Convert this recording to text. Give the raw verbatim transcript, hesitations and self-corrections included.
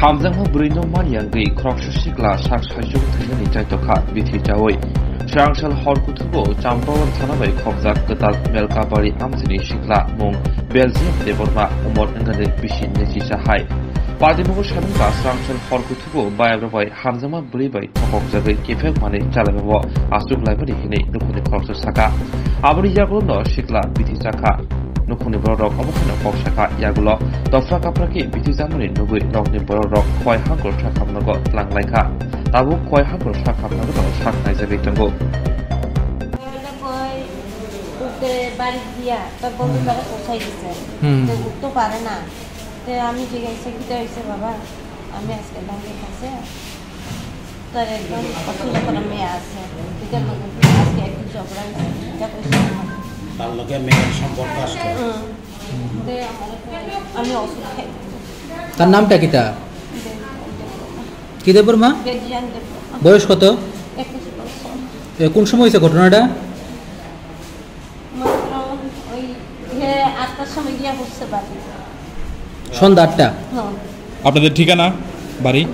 Hamjakma bwrwino manya wngwi khoroksa sikla sak saichung thwinani chaitokha bithi chaui. Srangsal hor kuthugo Champawar thana bai khokjak kwtal Melkabari amchini sikla mung Belgium Debbarma umor wngani bisi naichi chahai. Patimugo sanwngkha Srangsal hor kuthugo bayamrok bai hamjakma bwrwi bai thokokjagwi kiphek manwi chalaimabo achuk laimani hinwi nukhungni khoroksa saka. Aboni yagulono sikla bithi chakha. Nukhungni bororok obo haino kok sakha, yagulo dopra kapra khe bithi chamani nugwi nokni bororok khoi hangkor sakhamnago tlang laikha. Tabuk khoi hangkor sakhamnagono sak naijagwi tongo. Koi utte bari diya, ta bondu kare posai dise. Hmm. Te utto pare na. Te ami jigaisa kite hoise baba, ami aske dangke khase. তার একদম অসুস্থ করে মেয়ে আছে, এটার লগে আজকে একটু ঝগড়া হয়েছে, এটা কইছে আমার। তার লগে মেয়ের সম্পর্ক আছে। হুম। তে আমার তো, আমি ওষুধ খাই। তার নামটা কিতা? দে-, দে-, কি দেববর্মা? বেজিয়ান দেববর্মা। বয়স কত? একুশ বছর। এ, কোন সময় হয়েছে ঘটনাটা? মাত্র ওই হে আটটার সময় গিয়া বসছে বাড়ি। সন্ধ্যা আটটা? হ্যাঁ। আপনাদের ঠিকানা, বাড়ি?